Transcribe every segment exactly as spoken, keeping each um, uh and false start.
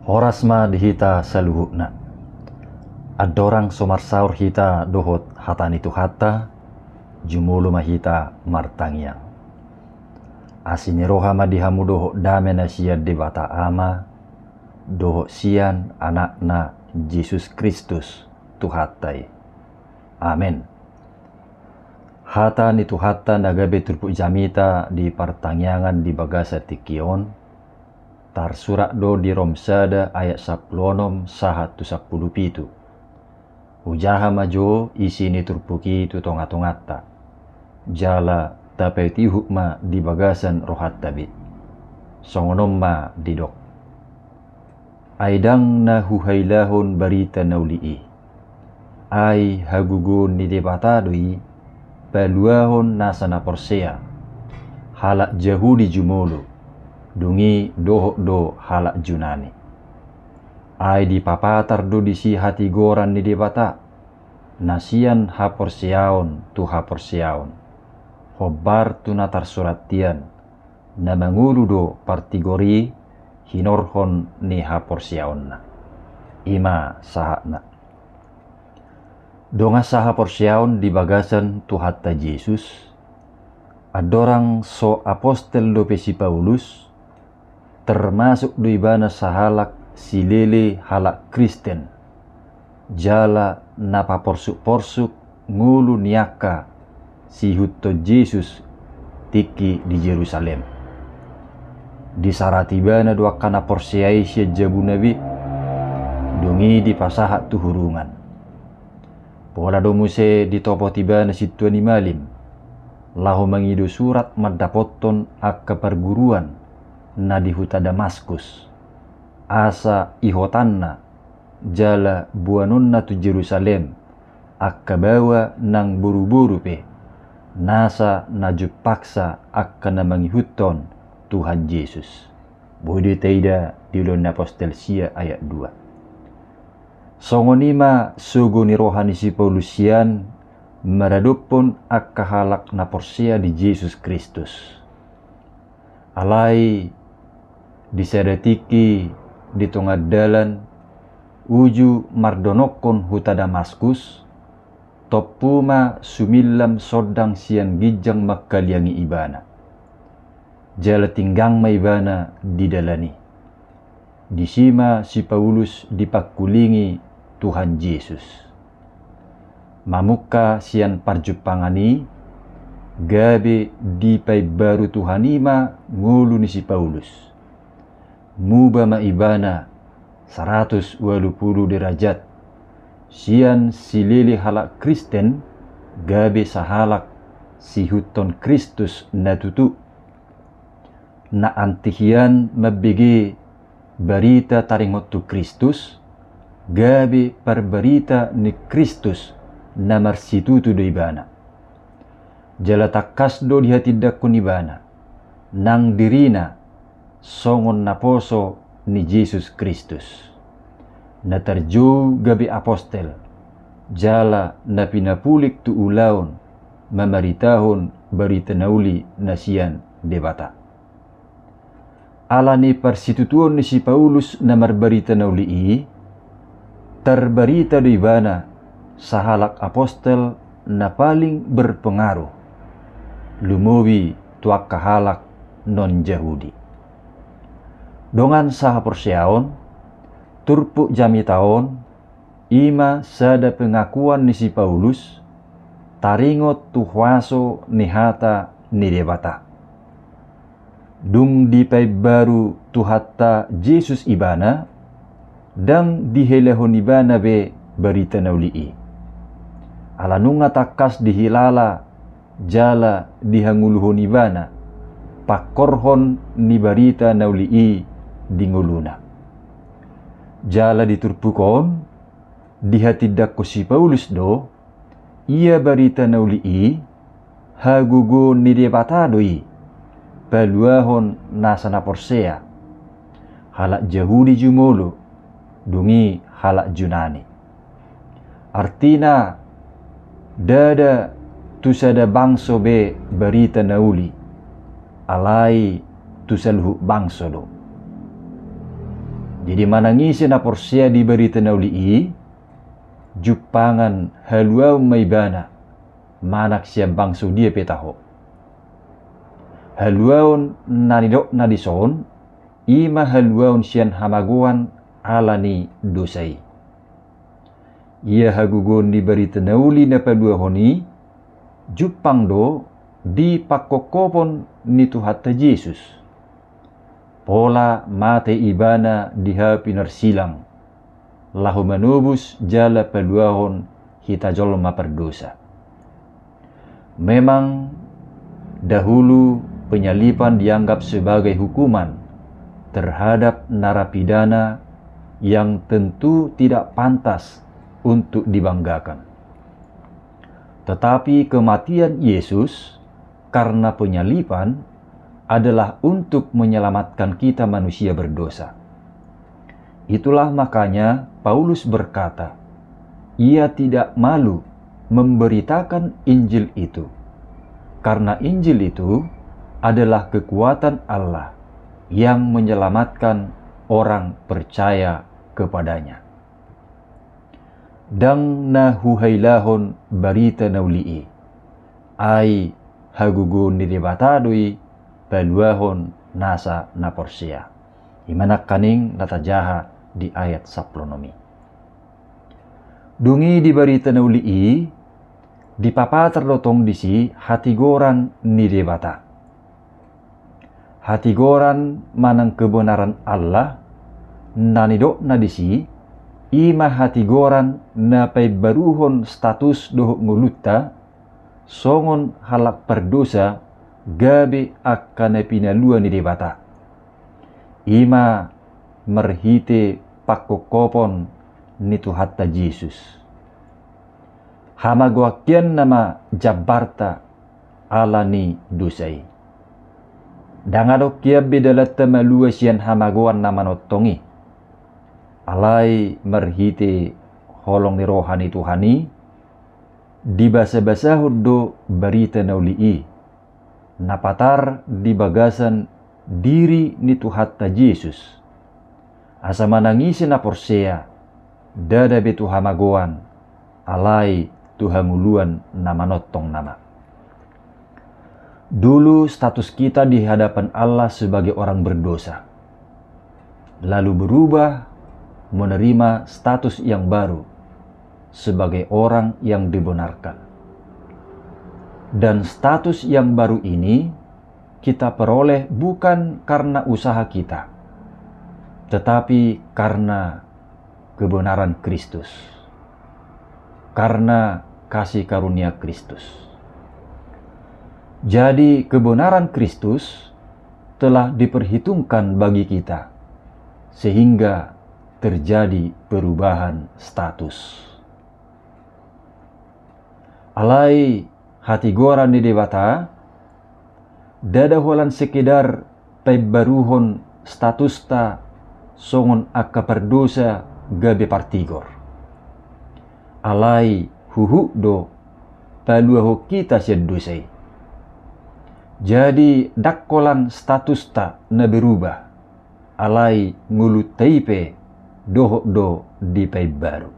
Horas ma di hita saluhutna. Andorang so marsaor hita dohot hata ni Tuhanta, jumolo ma hita martangiang. Asi ni roha ma di hamu dohot dame na sian Debata Ama, dohot sian Anakna Jesus Kristus Tuhanta i. Amen. Hata ni Tuhanta na gabe turpuk jamita di partangiangan di bagasan tingki on, tarsurat do di Rom sada ayat sampulu onom sahat tu sampulu pitu. Hujaha ma jo isi ni turpuk i tu tongatonganta, jala tapaihutihut ma di bagasan rohanta be. Songon on ma didok. Ai ndang na huhailahon barita na uli i. Ai hagogoon ni Debata do i, paluahon nasa na porsea, halak Jahudi jumolo, dung i dohot do halak Junani. Ai dipapatar do disi hatigoran ni Debata, na sian haporseaon tu haporseaon, hombar tu na tarsurat hian, na mangolu do partigor i hinorhon ni haporseaonna. I ma sahatna. Dongan sahaporseaon di bagasan Tuhanta Jesus, andorang so apostel dope si Paulus, termasuk do ibana sahalak silele halak Kristen, jala na paporsukporsuk ngolu ni angka siihuthon Jesus tingki di Jerusalem. Disarat ibana do angka na porsea i sian jabuna be, dung i dipasahat tu hurungan. Pola do muse ditopot ibana sintua ni malim, laho mangido surat mandapothon angka parguruan na di huta Damaskus, asa ihotanna jala boanonna tu Jerusalem angka baoa nang boruboru pe, nasa na jumpangsa angka na mangihuthon Tuhan Jesus. Boi do taida di Ulaon ni Apostel sia ayat dua. Songon i ma sogo ni roha ni si Paulus sian maradophon angka halak na porsea di Jesus Kristus. Alai di sada tingki di tonga dalan uju mardonokkon huta Damaskus, tompu ma sumillam sondang sian ginjang mangkaliangi ibana. Jala tinggang ma ibana di dalan i. Disi ma si Paulus dipangkulingi Tuhan Jesus. Mamungka sian parjumpangan i, gabe dipaimbaru Tuhan i ma ngolu ni si Paulus. Muba ma ibana saratus ualu pulu derajat, sian silele halak Kristen gabe sahalak siihuthon Kristus na tutu. Na anti hian mambege barita taringot tu Kristus, gabe parbarita ni Kristus na marsitutu do ibana. Jala tangkas do dihatindangkon ibana nang dirina songon naposo ni Jesus Kristus, na tarjou gabe apostel, jala na pinapulik tu ulaon mamaritahon barita na uli na sian Debata. Ala ni parsitutuon ni si Paulus na marbarita na uli i, tarbarita do ibana sahalak apostel na paling berpengaruh, lumobi tu angka halak non-Jahudi. Dongan sahaporseaon, turpuk jamita on, i ma sada pengakuan ni si Paulus taringot tu huaso ni hata ni Debata. Dung dipaimbaru Tuhanta Jesus ibana, ndang dihailahon ibana be barita na uli i. Ala nunga tangkas dihilala jala dihangoluhon ibana pangkorhon ni barita na uli i di ngoluna. Jala di turpuk on, dihatindangkon si Paulus do, ia barita na uli i, hagogoon ni Debata do i, paluahon nasa na porsea, halak Jahudi jumolo, dung i halak Junani. Artina, ndada tu sada bangso be barita na uli, alai tu saluhut bangso do. Jadi manang ise na porsea di barita na uli i, jumpangan haluaon ma ibana, manang sian bangso dia pe taho. Haluaon na nidokna dison, i ma haluaon sian hamagoan ala ni dosa i. Ia hagogoon ni barita na uli na paluahon i, jumpang do di pangkophopon ni Tuhanta Jesus. Pola mate ibana di haha pinarsilang, laho manobus jala paluahon hita jolma pardosa. Memang dahulu penyaliban dianggap sebagai hukuman terhadap narapidana yang tentu tidak pantas untuk dibanggakan. Tetapi kematian Yesus karena penyaliban adalah untuk menyelamatkan kita manusia berdosa. Itulah makanya Paulus berkata, ia tidak malu memberitakan Injil itu, karena Injil itu adalah kekuatan Allah yang menyelamatkan orang percaya kepada-Nya. Ndang na huhailahon barita na uli i, ai hagogoon ni Debata do i paluahon nasa na porsea. I ma nangkaning na tajaha di ayat sampulu onom i. Dung i di barita na uli i, dipapatar do tong disi hatigoran ni Debata. Hatigoran manang kebenaran Allah, na nidokna disi, i ma hatigoran na paimbaruhon status dohot ngolunta, songon halak pardosa gabe angka na pinalua ni Debata. I ma marhite pangkophopon ni Tuhanta Jesus. Hamagoan hian nama jambarta ala ni dosa i. Ndang adong hian be dalanta malua sian hamagoan na manongtong i. Alai marhite holong ni roha ni Tuhan i, dibasabasahon do barita na uli i, na patar di bagasan diri ni Tuhanta Jesus. Asa manang ise na porsea, ndada be tu hamagoan, alai tu hangoluan na manongtong nama. Dulu status kita di hadapan Allah sebagai orang berdosa, lalu berubah menerima status yang baru sebagai orang yang dibenarkan. Dan status yang baru ini kita peroleh bukan karena usaha kita, tetapi karena kebenaran Kristus. Karena kasih karunia Kristus. Jadi, kebenaran Kristus telah diperhitungkan bagi kita, sehingga terjadi perubahan status. Alai hatigoran ni Debata, ndada holan sekedar paimbaruhon statusta songon angka pardosa gabe partigor. Alai huhut do paluahon hita sian dosa i. Jadi ndang holan statusta na berubah, alai ngolunta i pe dohot do dipaimbaru.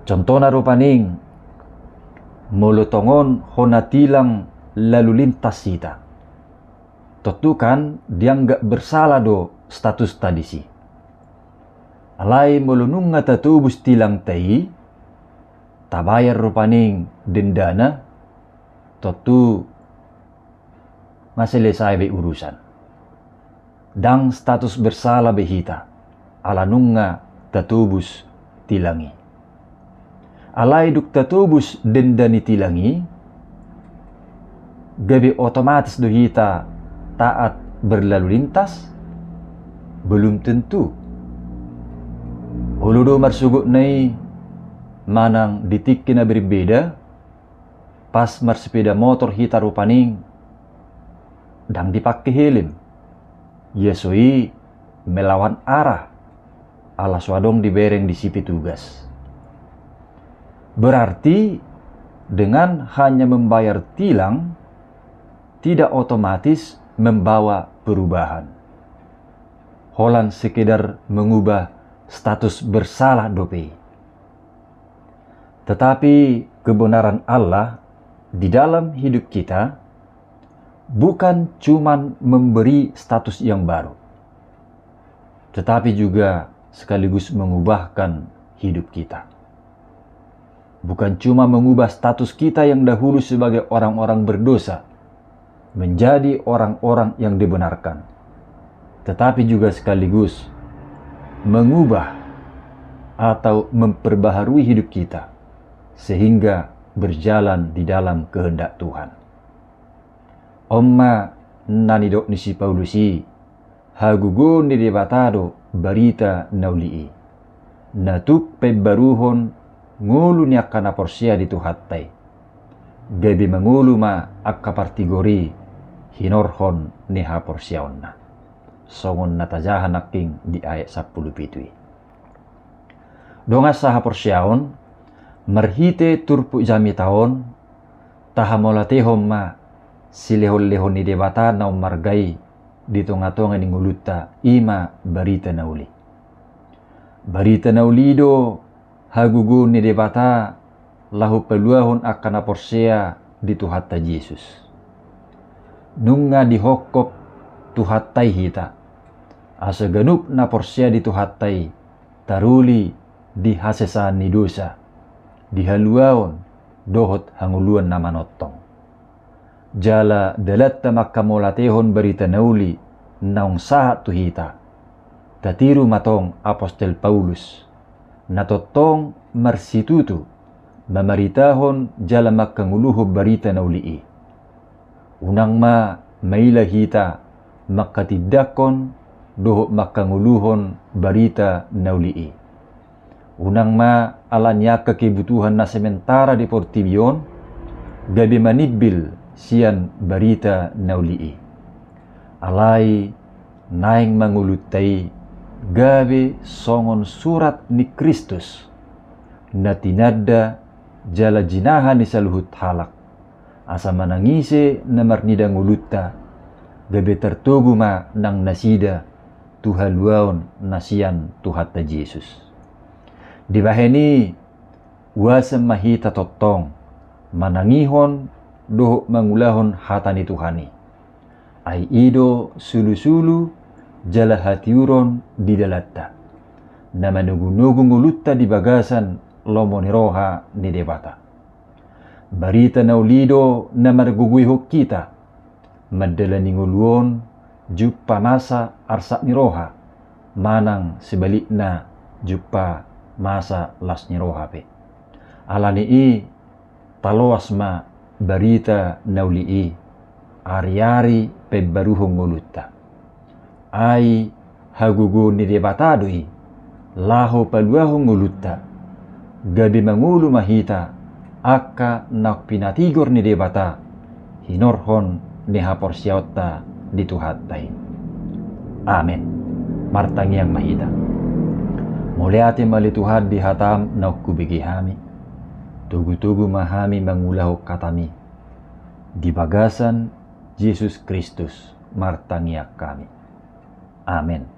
Contohna rupani, molo tongon hona tilang lalu lintas hita, tontu kan dianggap bersalah do statusta disi. Alai molo nunga tatobus tilangta i, tabayar rupani dendana, tontu nga selesai be urusan. Ndang status bersalah be hita, ala nunga tatobus tilang i. Alai dung tatobus denda ni tilang i, gabe otomatis do hita taat berlalu lintas? Belum tentu. Olo do marsogotna i manang di tingki na berbeda, pas marsepeda motor hita rupani ndang dipake helm. Ia so i melawan arah, ala so adong dibereng disi petugas. Berarti dengan hanya membayar tilang tidak otomatis membawa perubahan. holan sekedar mengubah status bersalah dope i. Tetapi kebenaran Allah di dalam hidup kita bukan cuman memberi status yang baru, tetapi juga sekaligus mengubahkan hidup kita. Bukan cuma mengubah status kita yang dahulu sebagai orang-orang berdosa menjadi orang-orang yang dibenarkan, tetapi juga sekaligus mengubah atau memperbaharui hidup kita sehingga berjalan di dalam kehendak Tuhan. On ma na nidok ni si Paulus i, hagogoon ni Debata do barita na uli i, na tuk paimbaruhon ngolu ni angka na porsea di Tuhanta i, gabe mangolu ma angka partigor i hinorhon ni haporseaonna. Songon na tajaha nangkin di ayat sampulu pitu i. Dongan sahaporseaon, marhite turpuk jamita on, tahamauliatehon ma silehonlehon ni Debata na ummarga i di tongatonga ni ngolunta, i ma barita na uli. Barita na uli i do hagogoon ni Debata laho paluahon angka na porsea di Tuhanta Jesus. Nunga dihophop Tuhanta i hita, asa ganup na porsea di Tuhanta i taruli di hasesaan ni dosa, di haluaon dohot hangoluan na manongtong. Jala dalanta manghamauliatehon barita na uli naung sahat tu hita, tatiru ma tong apostel Paulus, na tongtong marsitutu mamaritahon jala manghangoluhon barita na uli i. Unang ma maila hita manghatindangkon dohot manghangoluhon barita na uli i. Unang ma ala ni angka kebutuhan na sementara di portibi on gabe manimbil sian barita na uli i. Alai naeng ma ngolunta i gabe songon surat ni Kristus, na tinanda jala jinaha ni saluhut halak, asa manang ise na marnida ngolunta, gabe tartogu ma nang nasida tu haluaon na sian Tuhanta Jesus. Dibahen i, uasan ma hita tongtong manangihon dohot mangulahon hata ni Tuhan i. Ai i do sulusulu jala hatiuron di dalanta, na manogunogu ngolunta di bagasan lomo ni roha ni Debata. Barita na uli i do na margogoihon hita mandalani ngolu on jumpa masa arsak ni roha, manang sebalikna jumpa masa las ni roha pe. Ala ni i, taloas ma barita na uli i, ariari paimbaruhon ngolunta. Ai hagogoon ni Debata do i, laho paluahon ngolunta, gabe mangolu ma hita angka na pinatigor ni Debata hinorhon ni haporseaonta di Tuhanta i. Amen. Martangiang ma hita. Mauliate ma ale Tuhan di hataM naung hubege hami. Togutogu ma hami mangulahon hataMi. Di bagasan Jesus Kristus martangiang hami. Amen.